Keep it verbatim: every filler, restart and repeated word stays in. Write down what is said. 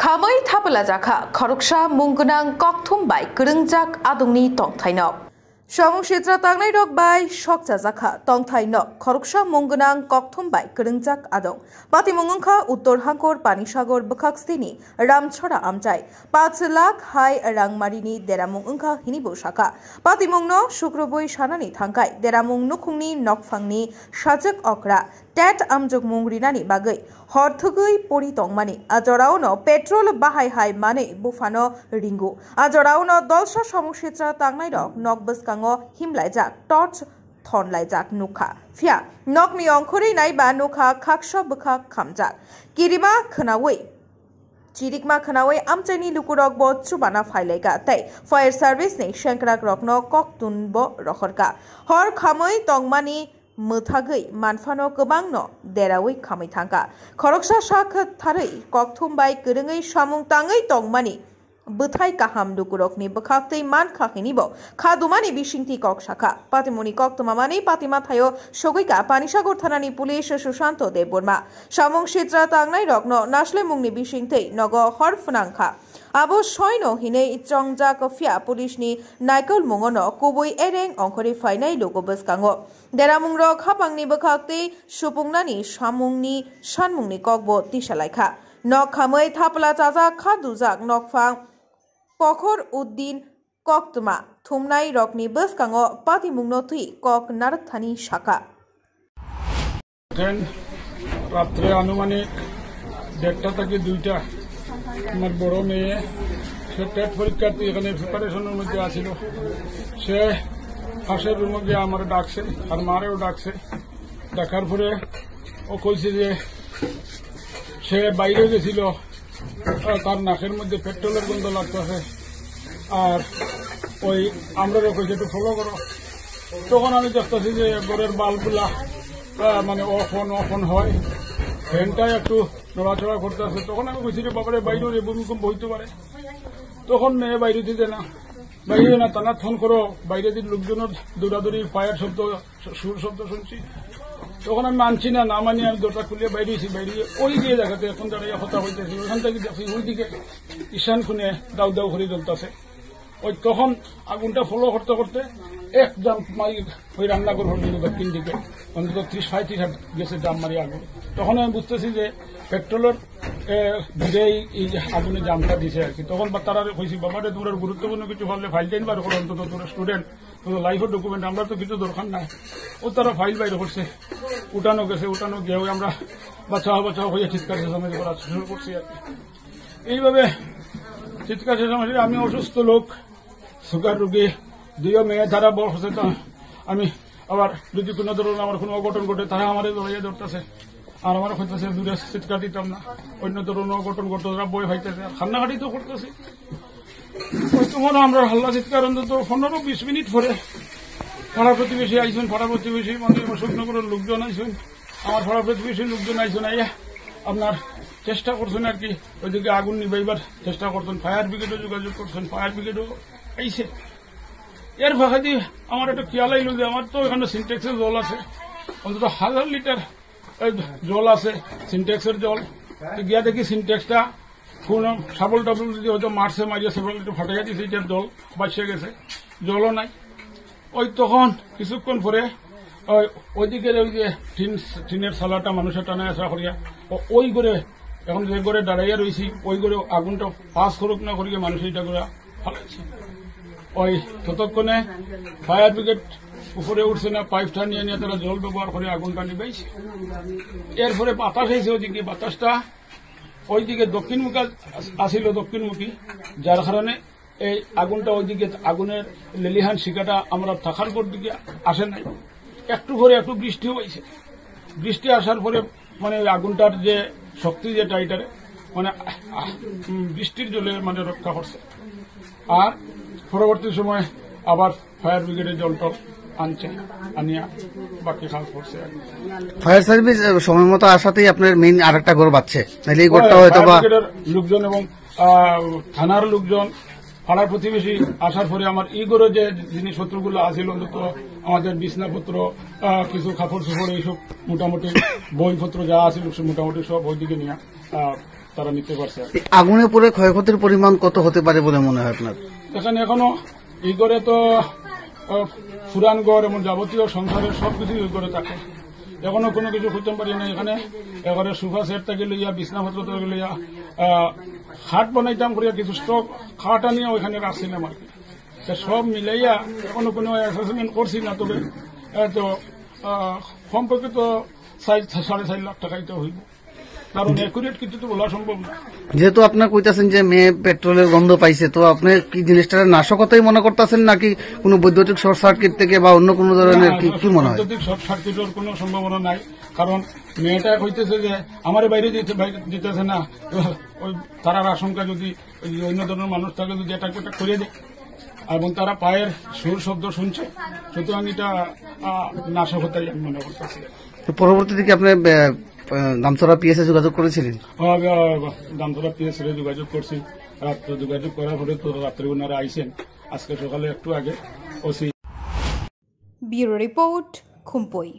Khamwi thapla jakha khoroksa mung gwnang kokthum bai kwrwngjak adongni tongthai nok. Samung sitra tangnai rok bai sokcha jakha tongthai nok khoroksa mung gwnang kokthum bai kwrwngjak adong. Patimung wngkha Uttor Hangkor Panisagar bwkhak stini Ramchhara amchai. Pach lakh hai rangmarini deramung wngkha hini bo sakha. Patimungno sukrubui sanani thangkai deramung nukhungni nokphangni sajwk okra tet amjokmung rinani bagwi hor thwgwi pori tongmani. A jorao petrol bahai hai manwi buphano ringo. A jorao dolsa samung sitra tangnai rok nok bwskango himlaijak torch thonlaijak nukha. Phiya nokni ongkhorwi naiba nukha khaksa bwkhak khamjak. Kirima khwnawi, chirikma khwnawi amchaini lukurok bo chubana phailaika tei fire service ni sengkrak rokno koktun bo rohorka. Hor khamwi tongmani mwthagwi manphano kwbangno derawi khamwi thangka. Khoroksa sak tharwi kokthum bai kwrwngwi samung tangwi tongmani bwthai kaham lukurokni bwkhaktwi mankha hinibo khadumani bisingtwi kok sakha. Patimungni koktwma manwi patima thaio sogwika Panisagar thanani police Sushanto Debbarma. Samung sitra tangnai rokno naslemungni bisingtwi nogo hor phwnangkha. Abo soino hinwi chongjak phiya police ni naikolmungono kubui ereng ongkhorwi phainai luku bwskango. Deramungrok hapangni bwkhaktwi supungnani samungni sanmungni kokbo tisalaikha. Nok khamwi thapla chajak kha dujak nokphang Pokhor Uddin koktwma thumnai rokni bwskango patimungno twi kok narwkthani sakha. Ten রাত্রে আনুমানিক দেড়টা থেকে দুইটা আমার বড় মেয়ে, সে টেট পরীক্ষার্থী, এখানে প্রিপারেশনের মধ্যে আছিল। সে পাশের রুমে গিয়ে আমার ডাকছে, আর মারেও ডাকছে। ডাকার পরে ও কইছে যে সে বাইরে গেছিল, আহ, তার নাকের মধ্যে পেট্রোলের গন্ধ লাগতেছে। আর ওই আমরারও কইছে একটু ফলো করো। তখন আমি দেখতেছি যে ঘরের বাল্বগুলা, আহ, মানে অফ অন, অফ অন হয়, ফ্যানটা একটু নড়াচড়া করতেছে। তখন আমি কইছি যে, "বাবারে, বাইরে রে, ভূমিকম্প হইতে পারে।" তখন মেয়ে বাইরে দিতে না, বাইরে না, টানা ফোন করো, বাইরে দিয়ে লোকজনের দৌড়াদৌড়ি, পায়ের শব্দ, সুর শব্দ শুনছি। তখন আমি মানছি না, না মানি আমি দরজা খুলে বাইরে এসে, বাইরে ওই যে জায়গাতে এখন দাঁড়িয়ে কথা হইতেছে, ওখান থেকে দেখছি ওইদিকে ঈশান খুনে দাউ দাউ করে জ্বলতেছে। ওই তখন আগুনটা ফলো করতে করতে এক জাম্প মারি ওই রান্নাঘর পর্যন্ত দক্ষিণ দিকে অন্তত ত্রিশ পঁয়ত্রিশ হাত গেছে জাম্প মারি আগুন। তখন আমি বুঝতেছি যে পেট্রোলের, এ, ভিড়েই এই যে আগুনে জাম্পটা দিছে আর কি। তখন বা তারা কইছি, "বাবারে, তোমরা গুরুত্বপূর্ণ কিছু পারলে ফাইল টাইল বার করো, অন্তত তোমরা স্টুডেন্ট।" তো লাইফের ডকুমেন্ট, আমরা তো কিছু দরকার নাই। ও তারা ফাইল বাইর করছে, উঠানো গেছে, উঠানো গিয়ে ওই আমরা বাঁচাও বাঁচাও হয়ে চিৎকার চেঁচামেচি করা শুরু করছি আর কি। এইভাবে চিৎকার চেঁচামেচি, আমি অসুস্থ লোক, সুগার রোগী, দুইও মেয়ে তারা বড় হচ্ছে, তো আমি আবার যদি কোনো ধরনের আমার কোনো অঘটন ঘটে, তারা আমারে জড়াইয়া ধরতেছে। আর আমার হইতেছে দূরে চিৎকার দিতাম না, অন্য ধরনের অঘটন ঘটতে তারা ভয় পাইতেছে, আর কান্নাকাটি তো করতেছে। ওই তোমার আমরা হাল্লা চিৎকার অন্তত পনেরো বিশ মিনিট পরে পাড়া প্রতিবেশী আইসুন, পাড়া প্রতিবেশী মানে অশোকনগরের লোকজন আইসুন, আমার পাড়া প্রতিবেশীর লোকজন আইসুন, আইয়া আপনার চেষ্টা করছেন আর কি, ওইদিকে আগুন নিবাইবার চেষ্টা করছেন, ফায়ার ব্রিগেডও যোগাযোগ করছেন, ফায়ার ব্রিগেডও আইসে। এর ফাঁকে দিয়ে আমার একটা খেয়াল আইলো যে আমার তো এখানে সিনটেক্সের জল আছে, অন্তত হাজার লিটার এই জল আছে, সিনটেক্সের জল। তো গিয়া দেখি সিনটেক্সটা কোনো শাবল টাবল যদি হয়তো মারছে, মারিয়া সেবল একটু ফাটাইয়া দিছে, এটার জল বাঁচিয়া গেছে, জলও নাই। ওই তখন কিছুক্ষণ পরে ওই, ওইদিকে ওই যে টিন, টিনের সালাটা মানুষের টানা আসা করিয়া, ও-, ওই করে এখন যে করে দাঁড়াইয়া রয়েছি, ওই করে আগুনটা পাস করুক না করিয়া মানুষ এটা করে ফালাইছে। ওই ততক্ষণে ফায়ার ব্রিগেড উপরে উঠছে না, পাইপ টানিয়ে নিয়ে তারা জল ব্যবহার করে আগুনটা নিবাইছে। এরপরে বাতাস হয়েছে, ওইদিকে বাতাসটা ওইদিকে দক্ষিণমুখী আস-, আসিল, দক্ষিণমুখী, যার কারণে এই আগুনটা ওইদিকে, আগুনের লেলিহান শিখাটা আমরা থাকার পর দিকে আসে নাই। একটু পরে একটু বৃষ্টি হয়েছে, বৃষ্টি আসার পরে মানে ওই আগুনটার যে শক্তি, যে টাইটারে মানে, আহ, উম, বৃষ্টির জলে মানে রক্ষা করছে। আর পরবর্তী সময় আবার ফায়ার ব্রিগেডে জল টল আনছে, আনিয়া বাকি কাজ করছে আর কি। ফায়ার সার্ভিস, আহ, সময় মতো আসাতেই আপনার মেইন আরেকটা ঘর বাঁচছে, নাহলে এই ঘরটা ওই হয়তো ফায়ার বা ব্রিগেডের লোকজন এবং, আহ, থানার লোকজন, পাড়ার প্রতিবেশী আসার পরে আমার এই ঘরে যে জিনিসপত্রগুলো আছিল, অন্তত আমাদের বিছনাপত্র, আহ, কিছু কাপড় চোপড়, এইসব মোটামুটি বইপত্র যা আছিল, সব মোটামুটি সব ওইদিকে নিয়ে, আহ, তারা নিতে পারছে। এই আগুনে পুড়ে ক্ষয়ক্ষতির পরিমাণ কত হতে পারে বলে মনে হয় আপনার? এখানে এখনো এই ঘরে তো, আহ, পুরান ঘর এবং যাবতীয় সংসারের সবকিছুই ওই ঘরে থাকে। এখনো কোনো কিছু করতে পারি না। এখানে এবারে সোফা সেট থেকে লইয়া, বিছনাপত্র থেকে লইয়া, আহ, খাট বানাইতাম করিয়া কিছু স্টক খাট আনিয়া ওইখানে রাখছিলাম আর কি। তো সব মিলাইয়া এখনো কোনো অ্যাসেসমেন্ট করছি না, তবে, আহ, তো, আহ, সম্পর্কে তো চার, সাড়ে চার লাখ টাকাই তো হইব, কারণ অ্যাকুরেট কিছু তো বলা সম্ভব না। যেহেতু আপনি কইতাছেন যে মেয়ে পেট্রোলের গন্ধ পাইছে, তো আপনি কি জিনিসটা নাশকতাই মনে করতেছেন নাকি কোনো বৈদ্যুতিক শর্ট সার্কিট থেকে বা অন্য কোনো ধরনের কি, কি মনে হয়? বৈদ্যুতিক শর্ট সার্কিটের কোনো সম্ভাবনা নাই, কারণ মেয়েটা কইতেছে যে আমারে বাইরে দিতে, বাইরে দিতেছে না। ওই তারার আশঙ্কা যদি ওই অন্য ধরনের মানুষ থাকে, যদি এটা একটা করে দেয়, এবং তারা পায়ের সুর শব্দ শুনছে, সুতরাং এটা, আহ, নাশকতাই আমি মনে করতেছি। তো পরবর্তীতে কি আপনি, আহ, আহ, গামছড়া পিএসএ যোগাযোগ করেছিলেন? আহ, আহ, গামছড়া পিএসএ যোগাযোগ করছি। রাত্রে যোগাযোগ করার পরে তো রাত্রে ওনারা আইছেন। আজকে সকালে একটু আগে ওসি। ব্যুরো রিপোর্ট, খুম্পই।